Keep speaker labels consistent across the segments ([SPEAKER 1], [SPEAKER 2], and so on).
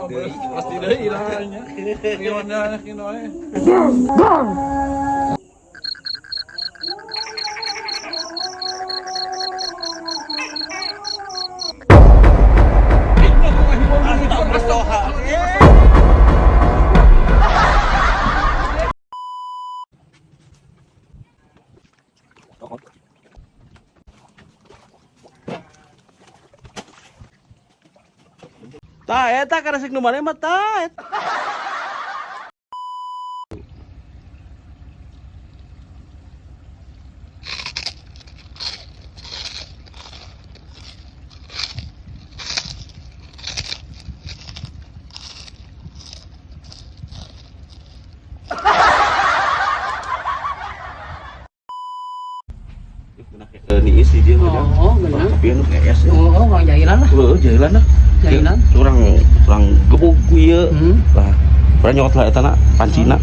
[SPEAKER 1] Deui.
[SPEAKER 2] Pasti deui lah nya. Gimana kieu wae.
[SPEAKER 3] Tah eta karesek nu maneh mah tah. Eta. Niis di dieu mah.
[SPEAKER 4] Oh, bener.
[SPEAKER 3] Tapi anu es ya.
[SPEAKER 4] Oh, orang jahilan lah.
[SPEAKER 3] Heuh, jahilan lah.
[SPEAKER 4] Jahilan.
[SPEAKER 3] Urang urang gebug ku ieu.
[SPEAKER 4] Hmm.
[SPEAKER 3] Lah, urang nyokot lah eta na pancina.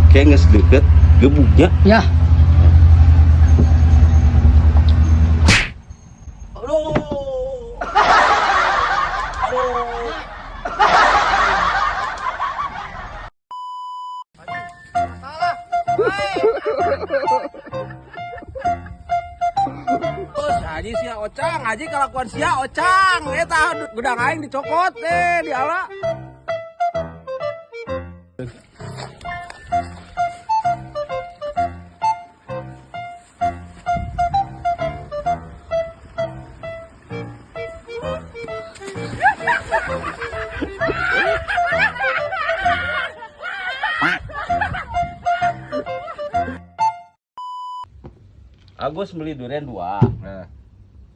[SPEAKER 3] Kayak geus deukeut gebugnya.
[SPEAKER 4] Ya.
[SPEAKER 3] Aduh.
[SPEAKER 2] Terus haji sia Ocang, haji kelakuan sia Ocang. Eta gedang aing dicokot eh diala.
[SPEAKER 3] Agus beli durian dua.
[SPEAKER 1] Nah,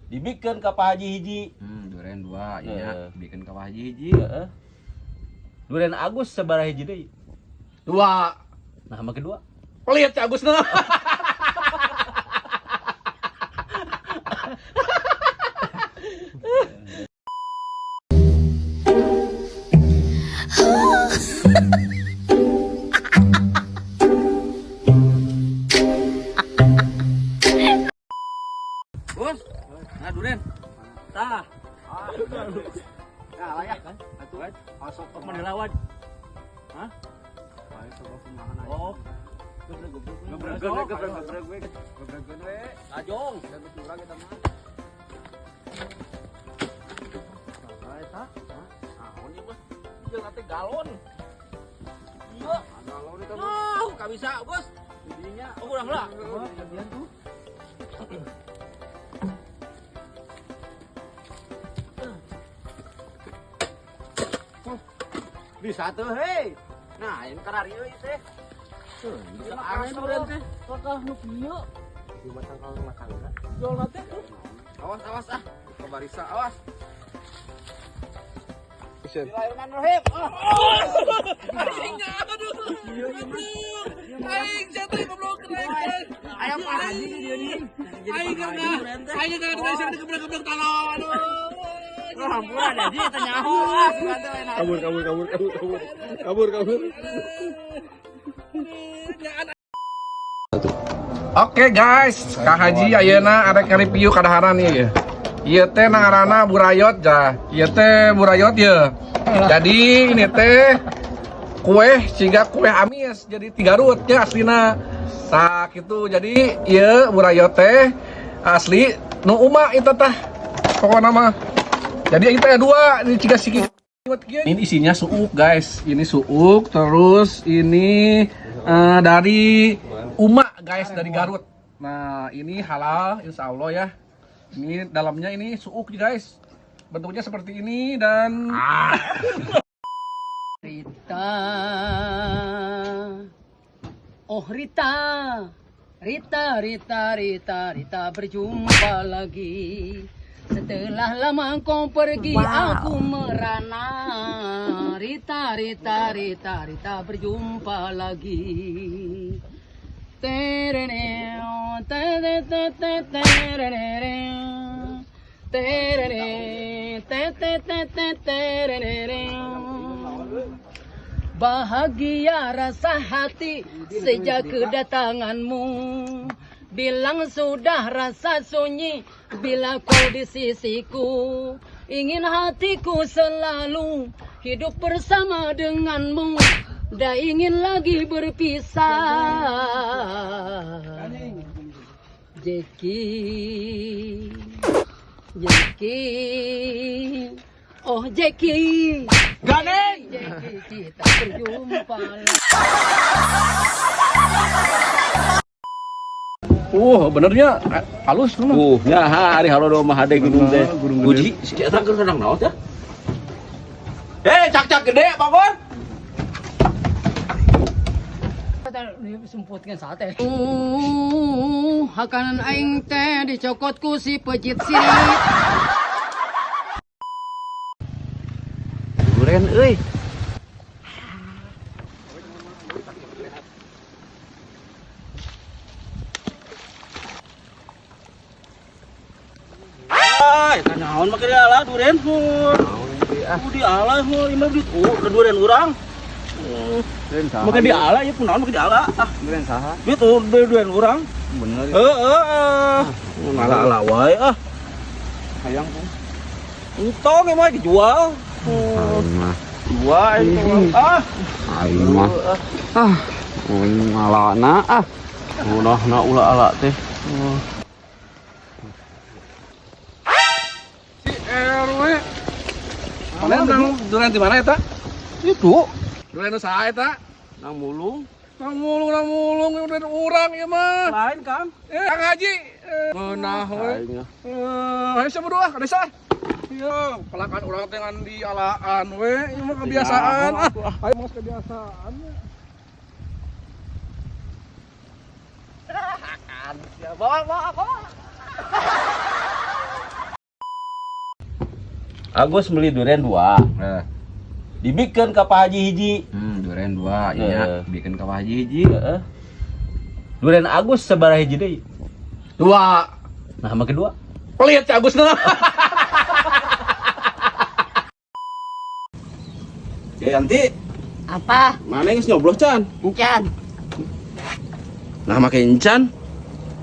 [SPEAKER 3] Dibikeun ka Pak Haji hiji.
[SPEAKER 1] Duren dua, iya,
[SPEAKER 3] Heeh.
[SPEAKER 1] bikin ka Pak Haji hiji.
[SPEAKER 3] Heeh. Durian Agus sabaraha hiji deui?
[SPEAKER 2] Dua.
[SPEAKER 3] Nah, make dua.
[SPEAKER 2] Pelit si Agus na.
[SPEAKER 3] Gus. Nah, durian. Tah.
[SPEAKER 1] Ya, layak kan? Atuh. Masuk
[SPEAKER 3] Kok mau dilawan? Hah? Oh.
[SPEAKER 1] Gebregeun we, gebregeun we. Gebregeun we.
[SPEAKER 3] Ajong.
[SPEAKER 1] Dan curang eta mah. Nah, eta.
[SPEAKER 3] Naon ieu mah? Ieu teh galon. Iya.
[SPEAKER 1] Galon eta mah.
[SPEAKER 3] Oh, gak bisa, Gus.
[SPEAKER 1] Jadinya.
[SPEAKER 3] Oh, kurang lah.
[SPEAKER 1] Oh, jadian tuh.
[SPEAKER 3] Bisa tuh, hei. Nah, ini karari euy teh. Bisa aneh durian teh. Kakah nu kieu.
[SPEAKER 1] Di batang kalau rumah tangga.
[SPEAKER 3] Jual teh tuh. Awas, awas ah. Kebarisa, awas. Bismillahirrahmanirrahim. Aing aduh.
[SPEAKER 2] Aing jatuh goblok aing.
[SPEAKER 3] Ayam Pak Haji dia nih.
[SPEAKER 2] Aing karena aing karena durian digebrek-gebrek tolong. Aduh.
[SPEAKER 3] Lu hampura jadi teh nyaho ah.
[SPEAKER 1] Kabur, kabur, kabur, kabur, kabur. Kabur, kabur.
[SPEAKER 2] Oke guys, Kak Haji ayeuna arek review kadaharan ieu. Ieu teh ngaranna burayot ja. Ieu teh burayot ye. Jadi ini teh kue siga kue amis jadi ti Garut nya aslina. Tah kitu. Jadi ieu burayot teh asli nu uma itu tah. Pokokna mah. Jadi kita ada dua ini ciga siki. Ini isinya suuk guys. Ini suuk terus ini dari Uma guys dari Garut. Nah ini halal insya Allah ya. Ini dalamnya ini suuk guys. Bentuknya seperti ini dan
[SPEAKER 4] Rita. Oh Rita. Rita, Rita, Rita, Rita berjumpa lagi. Setelah lama kau pergi, aku merana. Rita, Rita, Rita, Rita berjumpa lagi. Terereu, te te te terereu. Terere, te te te te terereu. Bahagia rasa hati sejak kedatanganmu. Bilang sudah rasa sunyi bila kau di sisiku. Ingin hatiku selalu hidup bersama denganmu. Tak ingin lagi berpisah. Jackie, Jackie, oh Jackie.
[SPEAKER 3] Ganeng!
[SPEAKER 4] Jackie, kita berjumpa lagi.
[SPEAKER 2] Benernya halus mah.
[SPEAKER 3] Ya hari halo mah hade gunung teh.
[SPEAKER 2] Gunung gede.
[SPEAKER 3] Uji si eta keur sedang naon teh? Eh, cak-cak gede, Bangun.
[SPEAKER 4] Semputkan sate. Hakanan aing teh dicokot ku si pecit sirit.
[SPEAKER 1] Duren euy.
[SPEAKER 3] Ah, eta naon make diala duren hur. Diala hur, imah duit. Oh, duren urang.
[SPEAKER 1] Duren saha?
[SPEAKER 3] Make diala ieu kunaon make diala? Ah,
[SPEAKER 1] Duren saha?
[SPEAKER 3] duit oh, duren urang.
[SPEAKER 1] Bener.
[SPEAKER 3] Heeh. Ngala-ala wae ah.
[SPEAKER 1] Hayang tuh.
[SPEAKER 3] Entong emang dijual.
[SPEAKER 1] Aing mah.
[SPEAKER 3] Dua itu. Ah,
[SPEAKER 1] Aing mah. Ah, aing ngalana ah.
[SPEAKER 3] Ulah na ulah ala teh.
[SPEAKER 2] Si RW. Mana menang duren di mana eta?
[SPEAKER 3] Itu
[SPEAKER 2] Duren nu saha eta?
[SPEAKER 3] nang mulung.
[SPEAKER 2] Nang mulung, nang mulung, duren urang ieu mah.
[SPEAKER 3] Lain Kang.
[SPEAKER 2] Eh, Kang Haji. Ngeunah we.
[SPEAKER 3] Aing ah.
[SPEAKER 2] Eh, ayo siapa berdua, ka desa. Iya, pelakan urang teh ngan di alaan we, ieu mah kebiasaan. Ah, ayo mah kebiasaan.
[SPEAKER 3] Ya, bawa bawa bawa. Agus beli durian dua.
[SPEAKER 2] Nah,
[SPEAKER 3] Dibikin ke Pak Haji hiji.
[SPEAKER 1] Duren dua, iya. Bikin ka Pak Haji hiji.
[SPEAKER 3] Heeh. Durian Agus sabaraha hiji deui?
[SPEAKER 2] Dua.
[SPEAKER 3] Nah, make dua.
[SPEAKER 2] Pelit si Agus nah.
[SPEAKER 3] Ya nanti
[SPEAKER 4] Apa?
[SPEAKER 3] mana yang nyoblos can?
[SPEAKER 4] Encan,
[SPEAKER 3] Nah, make encan.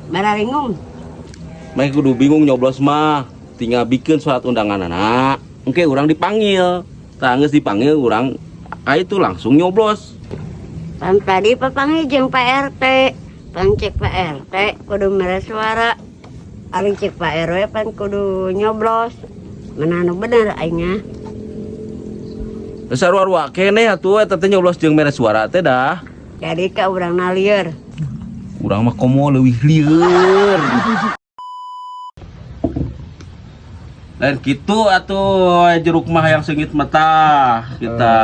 [SPEAKER 4] bararingung.
[SPEAKER 3] Make kudu bingung nyoblos mah. Tinggal bikin surat undangan anak. Oke, orang dipanggil. Tah geus dipanggil orang ah itu langsung nyoblos.
[SPEAKER 5] Pan tadi papanggih jeung Pak RT. Pan cek Pak RT kudu mere suara. Ari cek Pak RW pan kudu nyoblos. Mana anu bener aing ah.
[SPEAKER 3] Terus sarua-rua keneh atuh eta teh nyoblos jeung mere suara teh dah.
[SPEAKER 5] Jadi ka urang lieur.
[SPEAKER 3] Urang mah komo leuwih lieur. Lain gitu atuh jeruk mah yang sengit mata kita.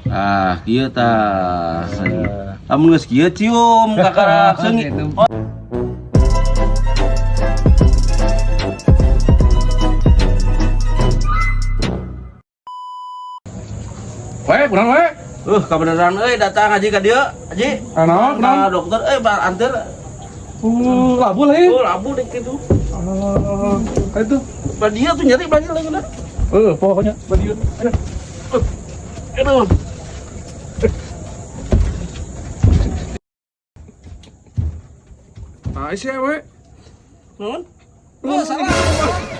[SPEAKER 3] Ah, kieu tah. Lamun geus kieu cium kakara seungit.
[SPEAKER 2] Gitu.
[SPEAKER 3] Oh.
[SPEAKER 2] We, kurang we.
[SPEAKER 3] Kebenaran euy datang haji ka dieu, haji.
[SPEAKER 2] Ah, naon,
[SPEAKER 3] Ka
[SPEAKER 2] naon?
[SPEAKER 3] dokter euy bar anter.
[SPEAKER 2] Labu lain.
[SPEAKER 3] Oh, labu dek kitu.
[SPEAKER 2] Ah, itu.
[SPEAKER 3] Ba dia tuh nyeri banyak lagi dah.
[SPEAKER 2] Pokoknya badieu. Ayo.
[SPEAKER 3] Aduh.
[SPEAKER 2] Ah, isi we.
[SPEAKER 3] Naon?
[SPEAKER 2] Oh, salah.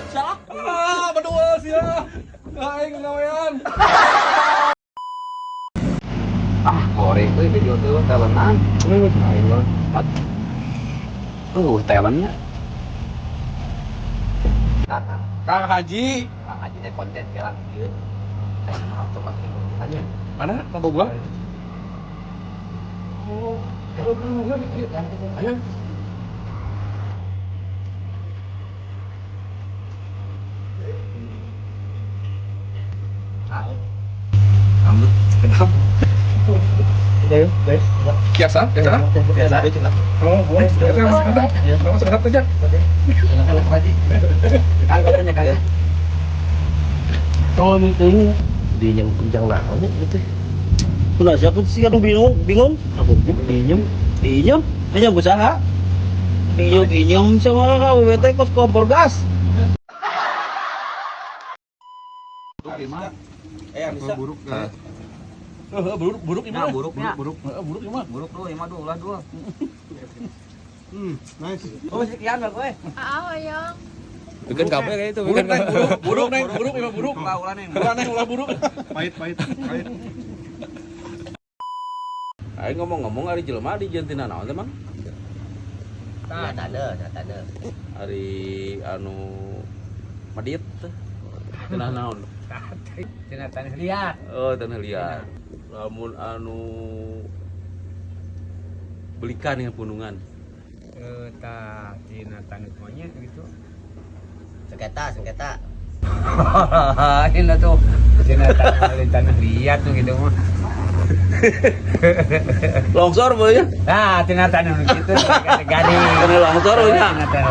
[SPEAKER 3] Salah.
[SPEAKER 2] Ah, berdua sih ya. Aing gawean.
[SPEAKER 1] Ah, goreng euy video teh talenan. Aing mah. Talentnya.
[SPEAKER 2] Kang Haji.
[SPEAKER 1] Kang Haji teh konten jalan ieu. Aing mah otomatis tanya.
[SPEAKER 2] Mana? Tanggo gua. Oh, ayo.
[SPEAKER 3] Rambut.
[SPEAKER 2] Biasa, biasa.
[SPEAKER 1] Biasa.
[SPEAKER 2] Oh, boleh. Biasa, biasa. Sehat aja.
[SPEAKER 1] Kang katanya kang.
[SPEAKER 3] Oh, meeting.
[SPEAKER 1] Di yang kunjang naon gitu.
[SPEAKER 3] Nah, siapa sih kan bingung, bingung.
[SPEAKER 1] Aku dinyem.
[SPEAKER 3] Dinyem, dinyem usaha. Dinyem, dinyem sama KWT kos kompor gas. Eh, bisa.
[SPEAKER 1] Buruk kan.
[SPEAKER 2] Buruk, buruk
[SPEAKER 1] Nah, buruk, buruk, buruk.
[SPEAKER 2] Buruk gimana?
[SPEAKER 1] Buruk tuh, lima dua, ulah dua.
[SPEAKER 3] Oh, sekian lah gue.
[SPEAKER 4] Ah, yang.
[SPEAKER 3] Bikin kabeh kayak itu.
[SPEAKER 2] Buruk neng, buruk, buruk neng, buruk, ima buruk. Ulah neng, ulah neng, ulah buruk.
[SPEAKER 1] Pahit, pahit, pahit.
[SPEAKER 3] Aing ngomong-ngomong ari jelema di tina naon teh, Mang?
[SPEAKER 6] Nya taneuh, nya taneuh.
[SPEAKER 3] Ari anu medit teh. Tina naon?
[SPEAKER 4] Tina tanah liat.
[SPEAKER 3] Oh, tanah liat. Lamun anu belikan yang punungan.
[SPEAKER 4] Eh, tah tina tanah monyet gitu.
[SPEAKER 6] Sengketa, sengketa.
[SPEAKER 4] Ini tuh tina tanah tanah liat tuh gitu mah.
[SPEAKER 3] Longsor boleh ya?
[SPEAKER 4] Nah, tina tanah gitu gading.
[SPEAKER 3] Tanah longsor we nya.
[SPEAKER 4] Tina tanah.